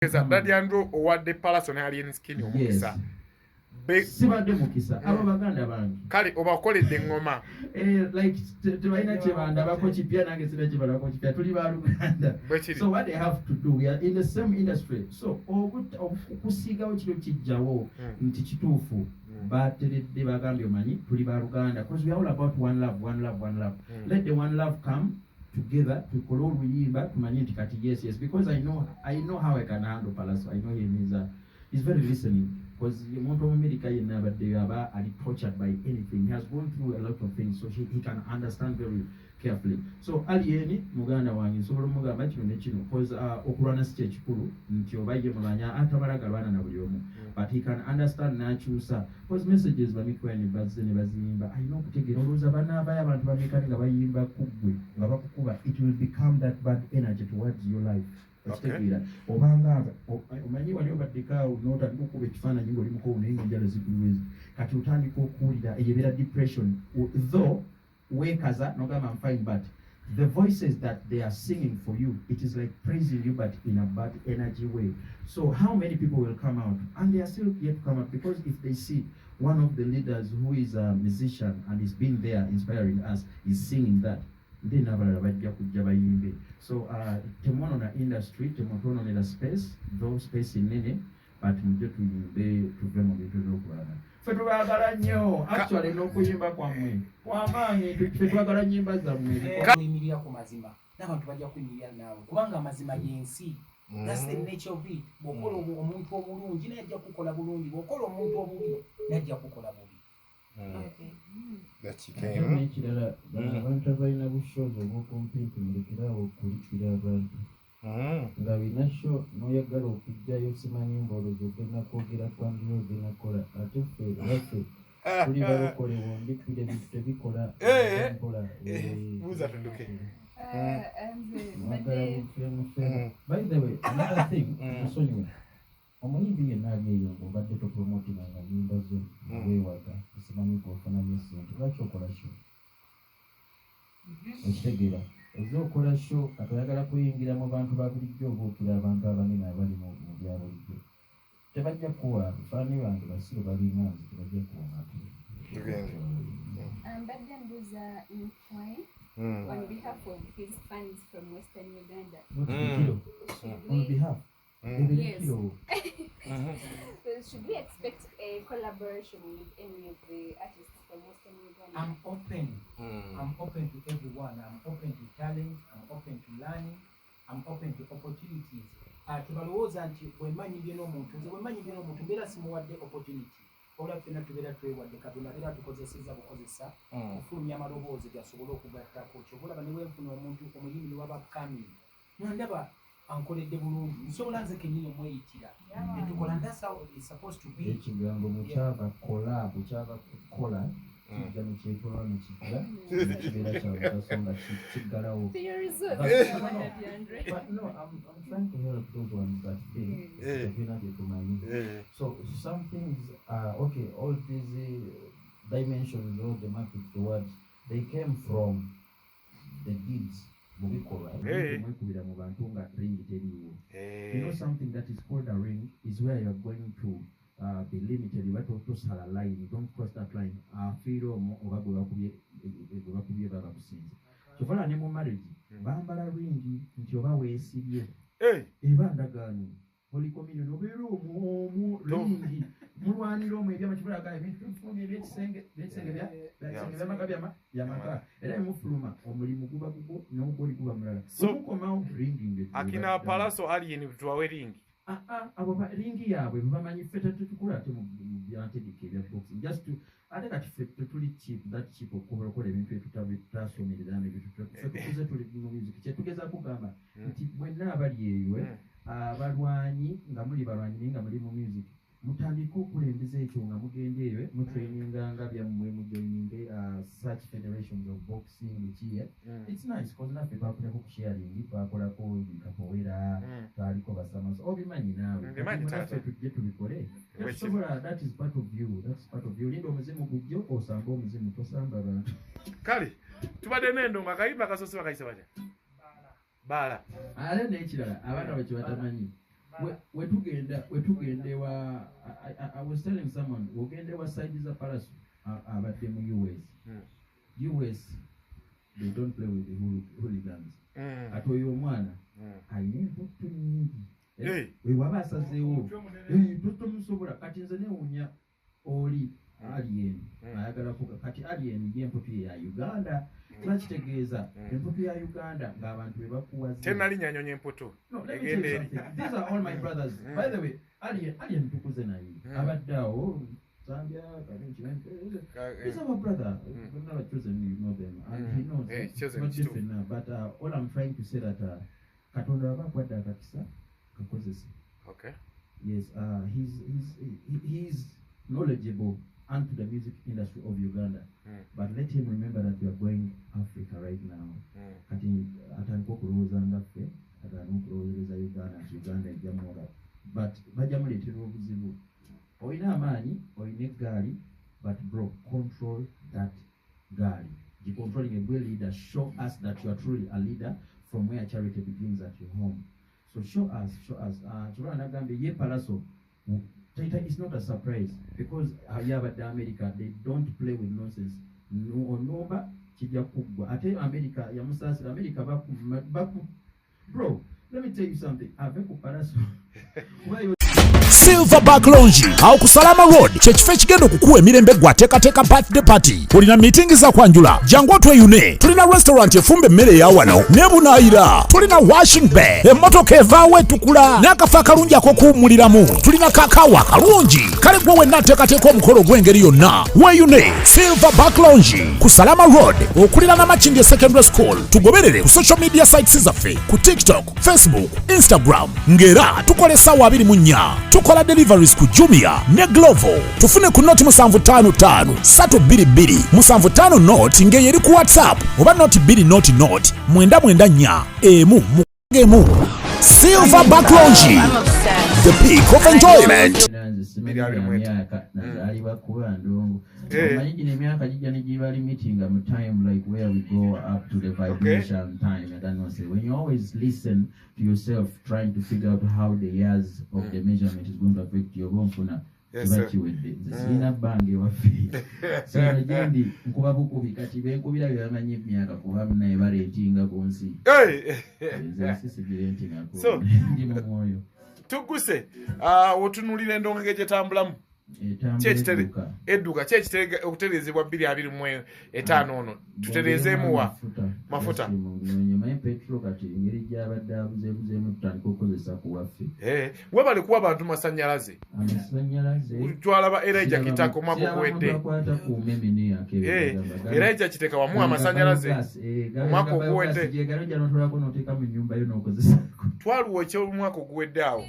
Daddy Andrew owadde Pallaso ne Alien Skin omukisa. Sibadde mukisa, abo baganda bange. Kale obakoledde eŋŋoma. Like tebalina kyebandabako kipya, nange sina kyebalabako kipya, tuli baluganda. So what they have to do, we are in the same industry, so okusiigawo kiro kijjawo nti kituufu bateredde, bagambye omanyi tuli baluganda, because we are all about one love, one love, one love. Let the one love come together, tukole oluyimba, tumanye nti kati yes, because I know how I can handle Pallaso. I know him, he's very listening, because omuntu omumerika yenna abaddeyo aba ali tortured by anything, he has gone through a lot of things, so he can understand very carefully. So Alien muganda wange, nsobola omugamba kino ne kino, because okulwana si kyekikulu nti oba ye mulwanya atabala galwana na buli omu, but he can understand n'akyusa, because messages bamikwani bazze ne baziyimba, alina okutegeera. Olowooza banaabayo abantu bamekani nga bayimba ku ggwe nga bakukuba, it will become that bad energy towards your life. Okitegeera? Obanga omanyi wali obaddeko awo n'otandika okukuba ekifaananyi ng'oli mukowu naye ngaenjala zikuliwezi, kati otandika okuwulira eyo ebeera depression. Though weekaza nogamba, "I'm fine," but the voices that they are singing for you, it is like praising you, but in a bad energy way. So how many people will come out? And they are still yet to come out, because if they see one of the leaders who is a musician and is been there inspiring us is singing that, then abalala bajja kujja bayimbe. So temwonona industry, temutwononera space, though space nene, but mujje tuyimbe, tuve mu bintu ebyokulwana. Ffe tubaagala nnyo actually, n'okuyimba kwammwe kwamaanyi, ffe twagala nnyimba zammwe. Kuyimirira ku mazima n'abantu bajja kuyimirira naawe, kubanga amazima y'ensi. That's the nature of it. Bw'okola omuntu obulungi, naye ajja kukola bulungi, bw'okola omuntu obubi, naye ajja kukola bubi. Dakiika Ate emu. N'ekirala, bano abantu abalina bushozi obw'okumpimpi, mulekere awo okulipira abantu. Nga bina show n'oyagala okugjayo, simanyi ng'olowooza ogenda kwogera kwandira, ogenda kukola, ate ffe baffe tuli balokole, bwondipira ebintu tebikola mpola. Buuza tudduke. Nze Mwagala mbadde bufere. By the way, another thing, nsonyiwe, omuyimbi yenna ali eyo ng'obadde topromotinga nga nyimba zo, weewaga osimanyi gwofunamu esente, lwaki okola show? Okitegeera? Ozze okola show, kati oyagala kuyingira mu bantu ba bulijjo, obuukira abantu abanene abali mu bya bulijjo, tebajja kuwa faani bange basiru balinga nze, tebajja kuwa matu. Tugende. Mbadde mbuuza Mkwai on behalf of his fans from Western Uganda. Kiro Should on we, behalf Yes. Kiro. Should we expect a collaboration with any of the artists from Western Uganda? I'm open. I'm open to everyone. I'm open to talent. I'm open to learning. I'm open to opportunities. Tebalowooza nti bwe nyimbye n'omuntu, nze bwe nyimbye n'omuntu mbeera simuwadde opportunity, wabula ffenna tubeera twewadde. Katonda abeera atukozesezza bukozesa kufulumya amaloboozi gasobole okugattako. Kyova olaba ne bwenfuna omuntu omuyimbi ne waba upcoming nga ndaba ankoledde bulungi, nsobola nze kennyini omweyitira netukola. That's how it's supposed to be. Ekigambo mukyava collab, kyava kukola, kijja nekyetolwa nekijja nekibeera kya mugaso nga kiggalawo. Theories No. Andre. But no, I'm trying to help those ones that think tetulina bye tumanyi. So some things are okay, all these dimensions, all the market, the words, they came from the deeds, mu bikolwa. Mwekubira mu bantu nga ring teriiwo. You know, something that is called a ring is where you're going to be limited. Oba tosala line, you don't cross that line. Afiira omwo oba gwe bakubye baba kusinze. Kyova olaba ne mu marriage bambala ring nti oba weesibye, eba ndagaano, holy communion, obeera omwo omwo ring mulwanira omwo ebyama kibulaga ebintu tufulumya ebyekisenge, ebyekisenge byakisenge, byamaka, byamaka, era emufuluma omulimu guba gugwo n'ogwoli guba mulala. Omukomawo ring. Akina Pallaso, Alien, tuwawe ring. Ah, ah, abo ring yaabwe bamanyi. Ffe tetukula ate mu byantegeka ebya boxing, just to ate kati ffe tetuli cheap, that cheap okukola okola ebintu ebitutasomerera nebintu. Ffe tukuze tuli mu music. Kyetugezaako kugamba nti mwenna abali eyo, abalwanyi, nga muli balwanyi naye nga muli mu music, mutandike okulembeza ekyo nga mugenda eyo mutraininga nga byammwe, mujoininge such federations of boxing biki, eh? It's nice cause naffe twakolako ku sharing, twakolako capoeira, twaliko basamaso, obimanyi naawe. Mbimanyi, Kati taata. naffe tujje tubikole. Bwe Tetusobola, that is part of you, that's part of you. Linda omuzimu gujjo osamba omuzimu, tosamba bantu. Kale tubadde n'endongo, akayimba akasoose bakayise batya? Baala. Ate n'ekirala, abaana bwe kyebatamanyi, Wetugenda ewa, I was telling someone, wogenda ewa side za Pallaso, abadde mu US. US, they don't play with the hooligans. Ate oyo omwana alina emputu nnyingi. Wewaba asazeewo tomusobola. Kati nze newuunya oli Alien ayagala kuga kati Alien ye emputu ye ya Uganda, kiba kitegeeza emputu ya Uganda ng'abantu be bakuwaze. Tenalinya nyonyi emputu. No, let me tell you something. These are all my brothers. By the way, Alien tukuze naye. Abadde awo Zambia, he's our brother. We've never chosen, you know them, and he knows. It's not different now. But all I'm trying to say that Katonda aba akwadde akakisa kakozese. Okay. Yes, he's knowledgeable unto the music industry of Uganda. But let him remember that we are going Africa right now. Kati atandika okulowooza nga ffe, atandika okulowoozereza Uganda nti Uganda ejja muwola. But bajja muleetera obuzibu. Olina amaanyi, olina eggaali, but bro, control that gaali. Controlling a good leader, show us that you are truly a leader from where charity begins at your home. So show us, show us. Kyova nagambye ye Pallaso, it's not a surprise because yabadde America, they don't play with nonsense. Onomba kijja kuggwa. Ate America yamusaasira, America baku bro, let me tell you something. Ave ku Pallaso. Silverback Lounge awo ku Salama Road kyekifo ekigenda okukuwa emirembe gwateekateeka birthday party. Olina meeting za kwanjula, jangu otweyune. Tulina restaurant efumba emmere eya wano ne bunaayira. Tulina washing bay, emmotoka evaawo etukula n'akafo akalungi ak'okuwummuliramu. Tulina kakaawa akalungi. Kale gwe wenna ateekateeka omukolo ogw'engeri yonna, weeyune Silverback Lounge ku Salama Road okuliraana Makindye Secondary School. Tugoberere ku social media sites zaffe ku TikTok, Facebook, Instagram, ng'era tukola essaawa 24. Tukola deliveries ku Jumia ne Glovo. Tufune ku 0 755 322 75 0 ng'eyo eri ku WhatsApp oba 0 2 0 0 994 1 1. Silverback Lounge, the peak of enjoyment. Nze simanyi bya myaka, nazaalibwa kuba ndongo. Omanyi gino emyaka gijja ne giba limitinga mu time, like where we go up to the vibration time and then say when you always listen to yourself trying to figure out how the years of the measurement is going to affect your nfuna kiba kiwedde. Nze sirina bbanga ewaffe, sino gyendi nkuba bukubi. Kati benkubira bye bamanyi emyaka, kuba naye barentinga ku nsi. Nze ensi sigirentingako, ndi mu mwoyo. Tugguse, otunuulira endongo gyetambulamu edduka, ki okutereezebwa 2025 ono tutereezeemuwa mafuta? Manyi petrol kati engeri gyabadde abuzeebuzeemu, tutandika okukozesa ku waffe. Webale kuwa abantu masanyalaze. Amasanyalaze. Twalaba Elijah Kitaka omwaka oguwedde. Akwata ku umeme neyake. Elijah Kitaka wamuwa amasanyalaze omwaka oguwedde. Gajja notolako noteeka mu nyumba yo nokozesa. Twaluwa ekyomwaka oguwedde awo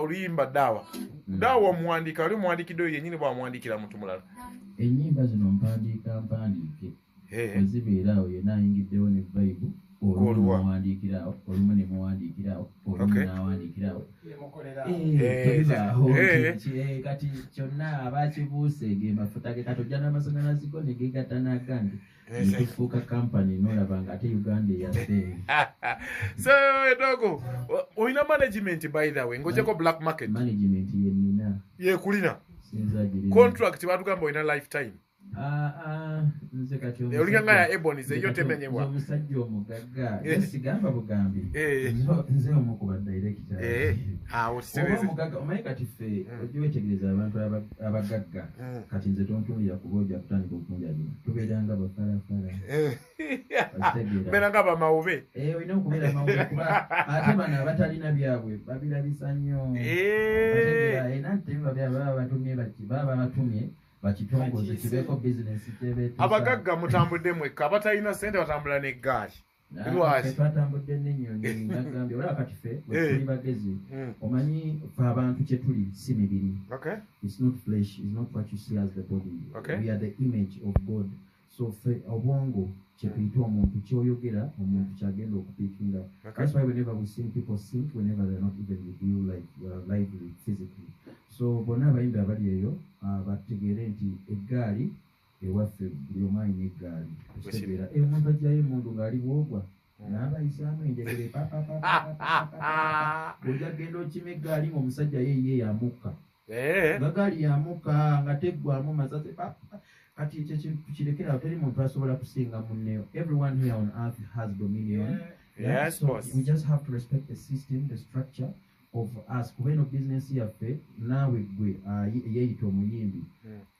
oluyimba daawa daawa. Omuwandiika oli omuwandiikidde oyo yennyini, bwamuwandiikira muntu mulala? Ennyimba zino mpandiika mpandiike, wezibeera awo yenna ayingiddewo ne vibe, olumu nemuwandiikirawo, olumu nemuwandiikirawo, olumu nawandiikirawo, tebibaawo. Kati kyonna abakibuuse ge mafuta ge. Kati ojja n'amasanyalazi go ne gegatta n'agange netufuuka kampany, nolaba nga ate Uganda eyaffe. So edogo olina management, by the way, ng'ogyeko Black Market? Management yenina. Yekulina contract, batugamba olina lifetime. Ah, ah, nze kati olinga nga ya Ebonies, eyo temenyebwa. Omusajja omugagga sigamba bugambi, nze omu ku ba director omugagga. Omanyi kati ffe ojja wetegereza abantu abagagga. Kati nze tontunulira kuba ojja kutandika okunjajima, tubeera nga bafalafala. Beera nga bamawube. Olina okubeera mawube kuba ate bano abatalina byabwe babirabisa nnyo. Era tebiba byabwe, baba batumye, baba batumye bakitongoze kibeeko bizinesi. Abagagga mutambudde mwekka, abatalina sente batambula n'eggaali. Lwaki? Twatambudde n'ennyonyi. Nagambye olaba kati ffe tuli bagezi. Omanyi fe abantu kye tuli si mibiri. It's not flesh, it's not what you see as the body. We are the image of God. So ffe obwongo kyetuyita omuntu, kyoyogera omuntu kyagenda okupiikinga. That's why whenever we sing, people sing whenever they're not even with you, like lively physically. So bonna abayimbi abali eyo bategeere nti eggaali ewaffe buli omu alina eggaali. Okitegeera, omuntu ajjayo emundu ng'ali bwogwa. N'abayisaamu enjegere ojja genda okima eggaali ng'omusajja ye yamukka. Nga gaali yamukka nga teggwamu masasi. Kati ekyo tukirekera, teri muntu asobola kusinga munne. Everyone here on earth has dominion. Yeah? Yes, so boss. We just have to respect the system, the structure of us, kuba eno bizinesi yaffe. Naawe gwe yeeyita omuyimbi,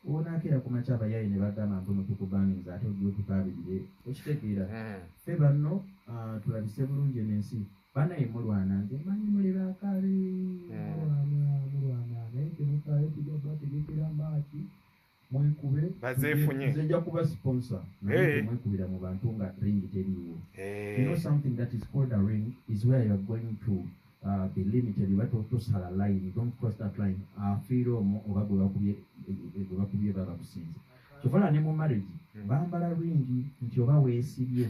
onakeera ku makya abayaye ne bagamba nti ono tukubaninza, ate gwe tukaabirire, okitegeera? Ffe banno tulabise bulungi eno ensi. Banaye mulwana, nze mmanyi muli bakabi. Mulwana, mulwana, naye temufaayo, tujja kubategekera maaki mwekube. Bazeefunye. Nze nja kuba sponsor, naye temwekubira mu bantu nga ring teriiwo. You know, something that is called a ring is where you're going to be limited. Oba tosala line, you don't cross that line. Afiira omwo oba gwe bakubye, gwe bakubye baba bakusinze. Kyovala ne mu marriage bambala ring nti oba weesibye,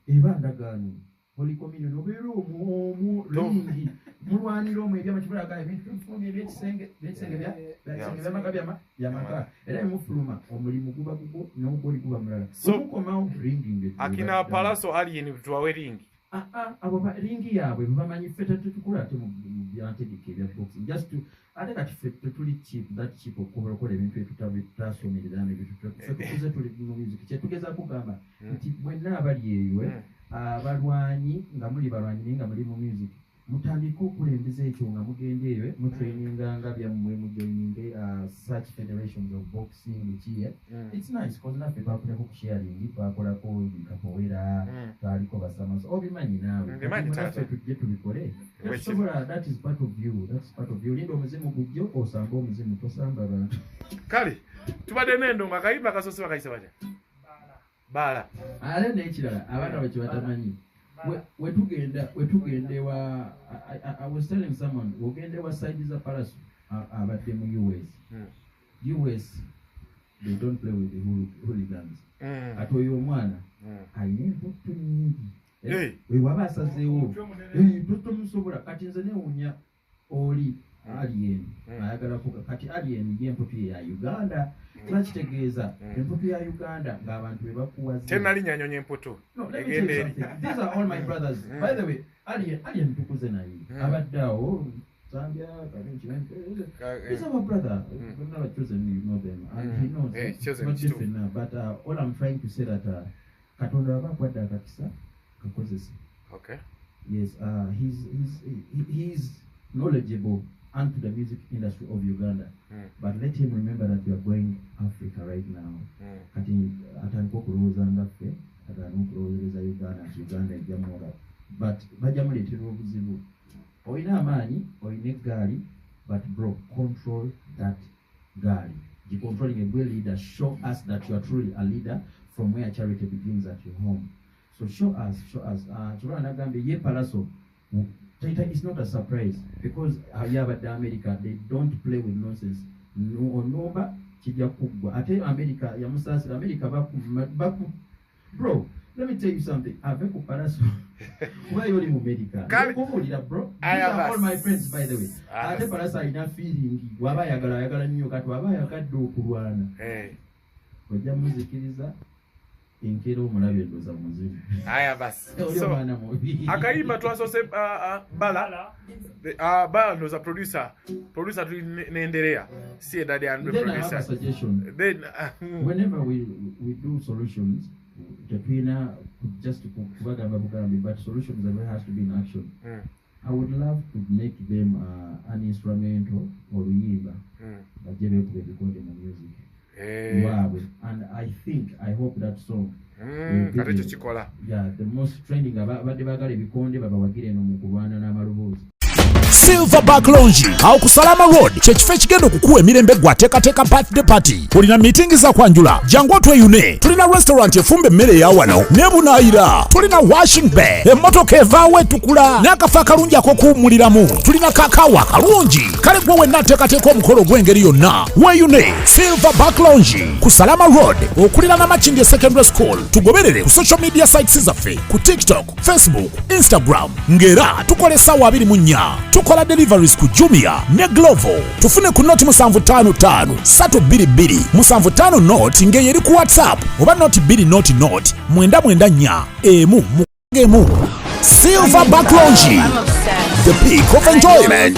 eba ndagaano, holy communion, obeera omwo omwo ring mulwanira omwo ebyama. Kibulaga ebintu bifulumya ebyekisenge, ebyekisenge byakisenge, byamaka, byamaka. Era emufuluma omulimu guba gugwo n'ogwoli guba mulala. Omukomawo ring. Akina Palaso, Alien, tuwawe ring. Ah, ah, abo ring yaabwe bamanyi. Ffe tetukula ate mu byantegeka ebya boxing, just to ate kati ffe tetuli cheap, that cheap, okukola okola ebintu ebitutasomerera nebintu. Ffe tukuze tuli mu music. Kyetugezaako kugamba nti mwenna abali eyo, abalwanyi, nga muli balwanyi naye nga muli mu music, mutandike okulembeza ekyo nga mugenda eyo mutraininga nga byammwe, mujoininge such federations of boxing ki, eh? It's nice cause naffe twakolako ku sharing, twakolako capoeira, twaliko basamaso, obimanyi naawe. Mbimanyi, Kati taata. naffe tujje tubikole. Bwe Tetusobola, that is part of you, that's part of you. Linda omuzimu gujjo osamba omuzimu, tosamba bantu. Kale tubadde n'endongo. Akayimba akasoose bakayisa batya? Baala. Ate n'ekirala, abaana bwe kyebatamanyi, wetugenda ewa, I was telling someone, wogenda ewa side za Palaso, abadde mu US. US, they don't play with the hooligans. Ate oyo omwana alina emputtu nnyingi. Hey. Wewaba asazeewo, tomusobola. Kati nze newuunya oli Alien ayagala kuga. Kati Alien ye emputu ye ya Uganda kiba kitegeeza emputu ya Uganda ng'abantu be bakuwaze. Tenalinya nyonyi emputu. No, let me tell you something. These are all my brothers. By the way, Alien, Alien tukuze naye. Abadde awo, Zambia, Karinchi, he's our brother. We've never chosen, you know them. And he knows. Eh, It's chosen not too. different now. But all I'm trying to say that Katonda aba akwadde akakisa, kakozese. Yes, he's knowledgeable unto the music industry of Uganda. But let him remember that we are going Africa right now. Kati atandika okulowooza nga ffe, atandika okulowoozereza Uganda nti Uganda ejja muwola, but bajja muleetera obuzibu. Olina amaanyi, olina eggaali, but bro, control that gaali, gicontrolling. A good leader, show us that you are truly a leader from where charity begins at your home. So show us, show us. Kyolwa nagambye ye Palaso Taita, it's not a surprise because yabadde America, they don't play with nonsense. No, onomba kijja kuggwa. Ate America yamusaasira. America baku bro, let me tell you something, ave ku Palaso kuba yoli mu America. Kubuulira bro, these are all my friends, by the way. Ate Palaso alina feeling, waba ayagala, ayagala nnyo. Kati waba ayagadde okulwana, ojja muzikiriza enkeera omulabe endoza muzibu. Aya basi. Oli So, omwana mubi. Akayimba twasose bala. Bala ndoza producer tuli nenderea si edadi andre. Then I have a Producer suggestion. Then Whenever we do solutions, tetulina just kubagamba bugambi, but solutions that has to be in action. I would love to make them an instrumental, oluyimba, bajje beekuba ebikonde mu music waabwe. And I think, I hope that song Kati ekyo kikola. Yeah, the most trending, abadde baagala ebikonde babawagire eno mu kulwana n'amaloboozi. Silverback Lounge awo ku Salama Road kyekifo ekigenda okukuwa emirembe gwateekateeka birthday party, olina meeting za kwanjula, jangu otweyune. Tulina restaurant efumba emmere eya wano ne bunaayira. Tulina washing bay, emmotoka evaawo etukula n'akafo akalungi ak'okuwummuliramu. Tulina kakaawa akalungi. Kale gwe wenna ateekateeka omukolo ogw'engeri yonna, weeyune Silverback Lounge ku Salama Road okuliraana Makindye Secondary School. Tugoberere ku social media sites zaffe ku TikTok, Facebook, Instagram, ng'era tukola essaawa 24. Tukola deliveries ku Jumia ne Glovo. Tufune ku 0 755 322 75 0, ng'eyo eri ku WhatsApp, oba 0 2 0 0 994 1. Emu. Silver Back Lounge, the peak of enjoyment.